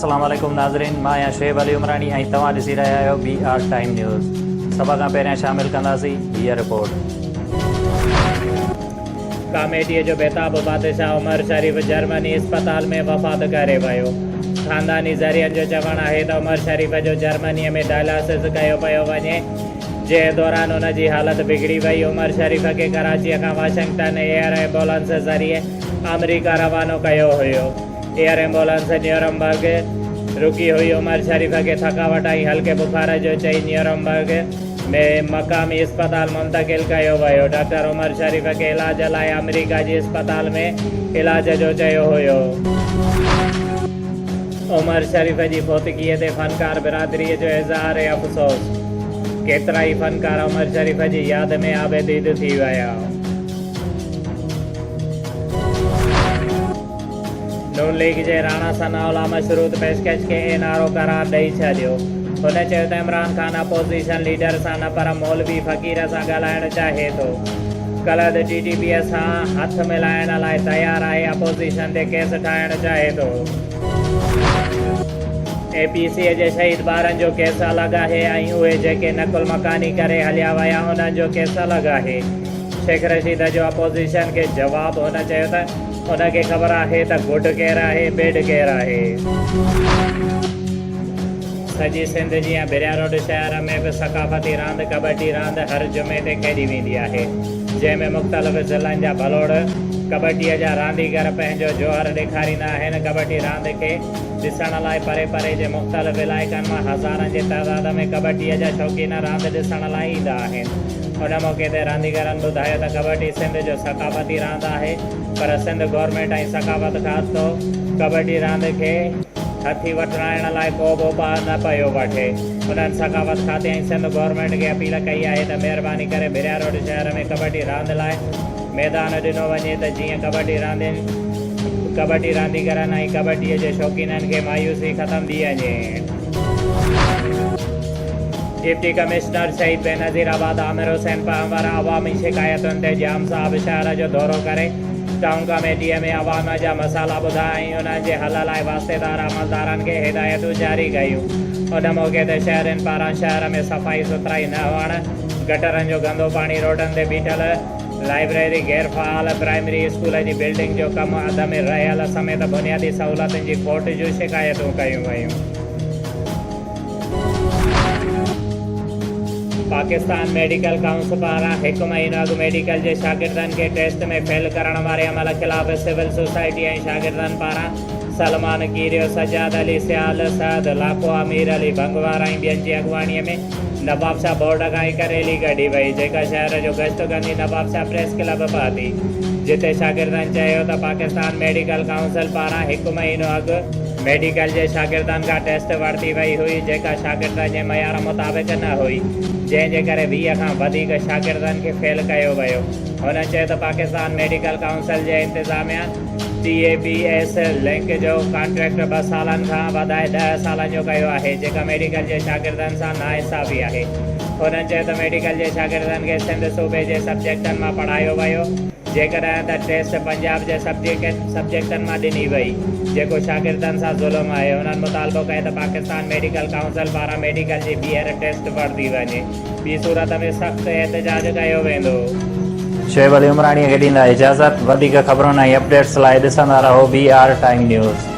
السلام عليڪم ناظرين مان آهيان شعيب علي عمراڻي ۽ توهان ڏسي رهيا آهيو بي آر ٽائيم نيوز سڀ کان پهريان شامل ڪنداسين هيء رپورٽ. ڪاميٽيء جو بيتاب بادشاهه عمر شريف جرمني اسپتال ۾ وفات ڪري ويو. خانداني ذريعن جو چوڻ آهي ته عمر شريف جو جرمنيء ۾ ڊائلاسز ڪيو پيو وڃي، جنهن دوران ان جي حالت بگڙي وئي. عمر شريف کي ڪراچيء کان واشنگٽن ايئر ايمبولنس ذريعي آمريڪا روانو ڪيو هيو. ايئر ايمبولنس نيورمبرگ رڪي هئي. عمر شريف کي ٿڪاوٽ ۽ هلڪي بخار جو چئي نيورمبرگ ۾ مقامي اسپتال منتقل ڪيو ويو. ڊاڪٽر عمر شريف کي علاج لاء آمريڪا جي اسپتال ۾ علاج جو چيو هيو. عمر شريف جي فوتگيء تي فنڪار برادريء جو اظهار افسوس، ڪيترائي فنڪار عمر شريف جي ياد ۾ آب ديد ٿي ويا. نون ليگ جي راڻا ثناء الله مشروط پيشڪش کي اين آر او قرار ڏئي ڇڏيو. هن چيو ته عمران خان اپوزيشن ليڊر سان نه پر مولوي فقير سان ڳالهائڻ چاهي ٿو. ڪلهه ٽي ٽي پي سان هٿ ملائڻ لاء تيار آهي، اپوزيشن تي ڪيس ٺاهڻ چاهي ٿو. اي پي سي جي شهيد ٻارن جو ڪيس الڳ آهي ۽ اهي جيڪي نقل مڪاني ڪري هليا ويا انهن جو ڪيس الڳ آهي. شيخ رشيد جو اپوزيشن کي جواب هن چيو ته ان کي خبر آهي ته گڊ ڪير آهي بيڊ ڪير آهي. سڄي سنڌ جيان ڀريا روڊ شهر ۾ به ثقافتي راند ڪٻڊي راند هر جمعي تي کيڏي ويندي آهي، جنهن ۾ مختلف ضلعن جا ڀلوڙ ڪٻڊيء جا رانديگر پنهنجو جوهر ڏيکاريندا آهن. ڪٻڊي راند کي ڏسڻ لاء پري پري جي مختلف علائقن مان هزارن جي تعداد ۾ ڪٻڊيء جا شوقين راند ڏسڻ لاء ايندا آهن. ان موقعي تي رانديگرن ٻڌايو ته ڪٻڊي سنڌ جو ثقافتي راند آهي پر سنڌ گورنمينٽ ۽ ثقافت کاتو ڪٻڊي راند کي هٿي وٺرائڻ لاء ڪو به اپاء نه پيو وٺي. انهن ثقافت کاتي ۽ سنڌ گورنمينٽ کي اپيل ڪئي آهي ته مهرباني ڪري ڀريا روڊ شهر ۾ ڪٻڊي راند لاء ميدان ڏنو وڃي ته جيئن ڪٻڊي راندين ڪٻڊي رانديگرن ۽ ڪٻڊي جي شوقينن کي مايوسي ختم ٿي وڃي. ڊپٽي ڪمشنر شهيد بينظير آباد عامر حسين پهنور عوامي شڪايتن تي ڄام صاحب شهر جو دورو ڪري ٽائون ڪميٽيء ۾ عوام جا مسئلا ٻڌا ۽ انهن جي حل لاء واسطيدار عملدارن کي هدايتون جاري ڪيون. ان موقعي تي شهرين پاران شهر ۾ صفائي سٿرائي نه هئڻ، گٽرن جو گندو پاڻي روڊن تي بيٺل لائبريري غير فعال، پرائمري اسڪول جي بلڊنگ جو ڪم اڌ ۾ رهيل سميت بنيادي سهولتن جي کوٽ جون شڪايتون ڪيون ويون. پاڪستان ميڊيڪل ڪائونسل پاران هڪ مهينو اڳ ميڊيڪل جي شاگردن کي ٽيسٽ ۾ فيل ڪرڻ واري عمل خلاف سول سوسائٽي ۽ شاگردن پاران سلمان ڪيريو، سجاد علي سيال، سعد لاکو، امير علي ڀنگوار ۽ ٻين جي اڳواڻي ۾ نوابشاهه بورڊ کان هڪ ريلي ڪڍي وئي، جيڪا شهر جو گشت ڪندي نوابشاهه پريس ڪلب پهتي، جتي شاگردن چيو ته پاڪستان ميڊيڪل ڪائونسل پاران هڪ مهينو اڳ ميڊيڪل جي شاگردن کان ٽيسٽ ورتي وئي هئي، جيڪا شاگردن جي معيار مطابق نه هئي، جنهن جي ڪري 20 کان وڌيڪ شاگردن کي فيل ڪيو ويو. هنن چيو ته پاڪستان ميڊيڪل ڪائونسل جي انتظاميا ٽي اي بي ايس لنڪ جو ڪانٽريڪٽ ٻه سالن کان وڌائي ڏهه سالن جو ڪيو آهي، جيڪا ميڊيڪل جي شاگردن سان ناانصافي آهي. هنن چيو ته ميڊيڪل جي شاگردن کي سنڌ صوبي جي سبجيڪٽن مان پڙهايو ويو، جيڪڏهن ته ٽيسٽ پنجاب جي سبجيڪٽن مان ڏني وئي، جيڪو شاگردن سان ظلم آهي. هنن مطالبو ڪيو ته پاڪستان ميڊيڪل ڪائونسل پاران ميڊيڪل جي ٻيهر ٽيسٽ ورتي وڃي، ٻي صورت ۾ سخت احتجاج ڪيو ويندو. شعيب علي عمراڻيء کي ڏيندا اجازت، وڌيڪ خبرن ۽ اپڊيٽس لاء ڏسندا رهو بي آر ٽائيم نيوز.